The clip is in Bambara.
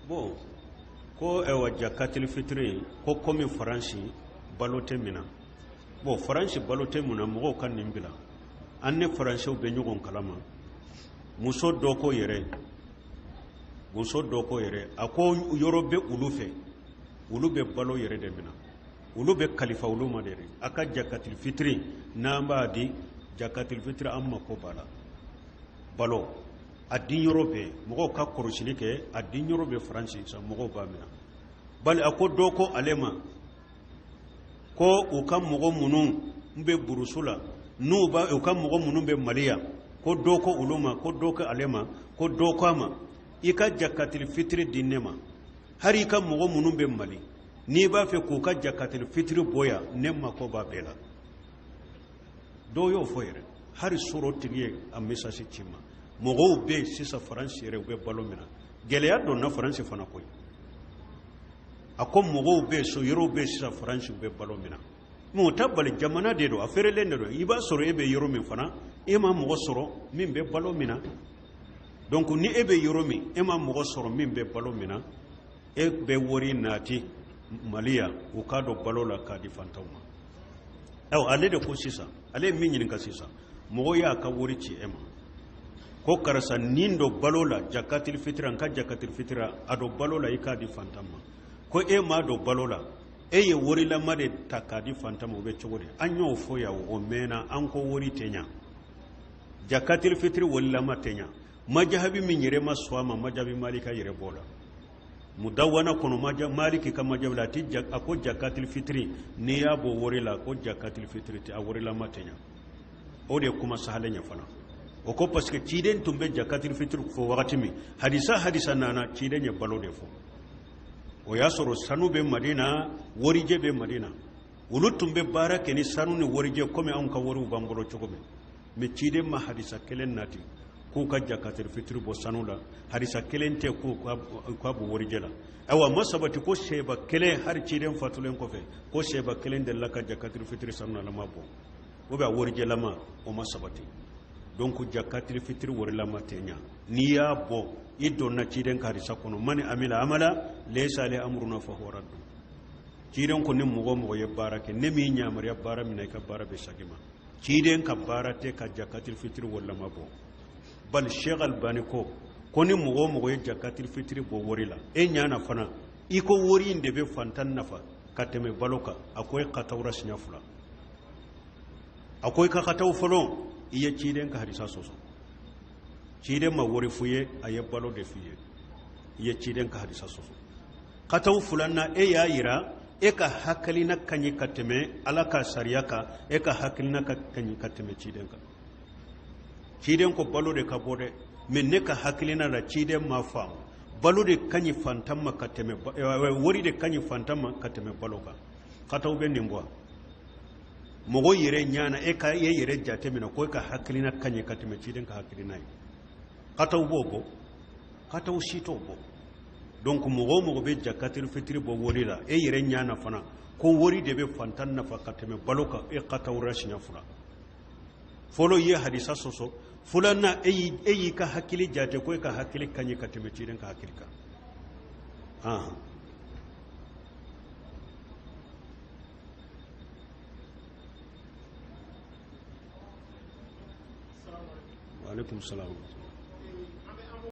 Bon, ko ɛwa jakatili fitiri ko komi Faransi balo tɛ mina. Bon, Faransi balo tɛ mina, mɔgɔw ka nin bila. An ni Faransiw bɛ ɲɔgɔn kalama. Muso dɔ ko yɛrɛ, muso dɔ ko yɛrɛ, a ko yɔrɔ bɛ olu fɛ, olu bɛ balo yɛrɛ de mina. Olu bɛ kalifa olu ma de. A ka jakatili fitiri n'an b'a di, jakatili fitiri an mako b'a la. Balo a di yɔrɔ bɛ, mɔgɔw ka kɔlɔsili kɛ, a di yɔrɔ bɛ Faransi sisan, mɔgɔw b'a mina. Bali a ko dɔ ko ale ma ko u ka mɔgɔ minnu bɛ burusu la, n'u b'a u ka mɔgɔ minnu bɛ Mali yan, ko dɔ ko olu ma, ko dɔ ko ale ma, ko dɔ ko a ma, i ka jakatili fitiri di ne ma. Hali i ka mɔgɔ minnu bɛ Mali, n'i b'a fɛ k'u ka jakatili fitiri bɔ yan, ne mako b'a bɛɛ la. Dɔw y'o fɔ yɛrɛ, hali sɔrɔ tigi ye a message ci ma. Mɔgɔw bɛ yen sisan Faransi yɛrɛ, u bɛ balo min na, gɛlɛya donna Faransi fana koyi. A ko mɔgɔw bɛ yen, so yɔrɔw bɛ yen sisan Faransi, u bɛ balo min na. Mais o ta bali, jamana de don, a feerelen de don. I b'a sɔrɔ e bɛ yɔrɔ min fana, e ma mɔgɔ sɔrɔ min bɛ balo min na. Donc ni e bɛ yɔrɔ min, e ma mɔgɔ sɔrɔ min bɛ balo min na, e bɛ wari nati Mali yan, u k'a dɔn balo la k'a di fantanw ma. Ayiwa, ale de ko sisan, ale ye min ɲininka sisan, mɔgɔ y'a ka wari ci e ma ko karisa nin dɔ balo la, jakatili fitira, n ka jakatili fitira a dɔ balo la, i k'a di fantan ma. Ko e m'a dɔn balo la, e ye warilama de ta k'a di fantan ma, o bɛ cogo di? An y'o fɔ yan, o mɛnna. An ko wari tɛ ɲa, jakatili fitiri warilama tɛ ɲa. Majahabi min yɛrɛ ma sɔn a ma, majahabi Malika yɛrɛ b'o la, Mudawana kɔnɔ, Maliki ka majahabi la, a ti a ko jakatili fitiri n'i y'a bɔ wari la, ko jakatili fitiri tɛ, a warilama tɛ ɲa. O de ye kuma sahalen ye fana. O ko parce que ciden tun bɛ jakatili fitiri fɔ wagati min, hadisa nana, ciden ye balo de fɔ. O y'a sɔrɔ sanu bɛ Madina, warijɛ bɛ Madina, olu tun bɛ baara kɛ ni sanu ni warijɛ komi anw ka wariw b'an bolo cogo min. Mais ciden ma hadisa kelen nati k'u ka jakatili fitiri bɔ sanu la, hadisa kelen tɛ k'u ka bɔ warijɛ la. Ayiwa, ma sabati ko sɛba kelen, hali ciden fatulen kɔfɛ, ko sɛba kelen delila ka jakatili fitiri sanulama bɔ ou bien warijɛlama, o ma sabati. Donc jakatili fitiri warilama tɛ ɲa. N'i y'a bɔ, i donna ciden ka hadisa kɔnɔ, mani amila amala laysa alayhi amruna fa huwa raddu. Ciden ko ni mɔgɔ mɔgɔ ye baara kɛ, ne m'i yamaruya baara min na, i ka baara bɛ segin ma. Ciden ka baara tɛ ka jakatili fitiri warilama bɔ. Bali Sheikh Albani ko ni mɔgɔ mɔgɔ ye jakatili fitiri bɔ wari la, e ɲana fana i ko wari in de bɛ fantan nafa ka tɛmɛ balo kan, a ko e katawura siɲɛ fila. A ko i ka kataw fɔlɔ, i ye ciden ka hadisa sɔsɔ. Ciden ma wari f'u ye, a ye balo de f'i ye, i ye ciden ka hadisa sɔsɔ. Kataw filanan, e y'a yira e ka hakilina ka ɲi ka tɛmɛ Ala ka sariya kan, e ka hakilina ka ɲi ka tɛmɛ ciden kan. Ciden ko balo de ka bɔ dɛ, mais ne ka hakilina la, ciden ma faamu, balo de ka ɲi fantan ma ka tɛmɛ, wari de ka ɲi fantan ma ka tɛmɛ balo kan. Kataw bɛ nin bɔ mɔgɔ yɛrɛ ɲana, e ka e yɛrɛ jate minɛ ko e ka hakilina ka ɲi ka tɛmɛ ciden ka hakilina ye. Kataw b'o bɔ, kataw si t'o bɔ. Donc mɔgɔ o mɔgɔ bɛ jakatili fitiri bɔ wari la, e yɛrɛ ɲana fana ko wari de bɛ fantan nafa ka tɛmɛ balo kan, e katawura siɲɛ fila. Fɔlɔ, i ye hadisa sɔsɔ. Filanan, e y'i ka hakili jate ko e ka hakili ka ɲi ka tɛmɛ ciden ka hakili kan. Wa alaikum salam.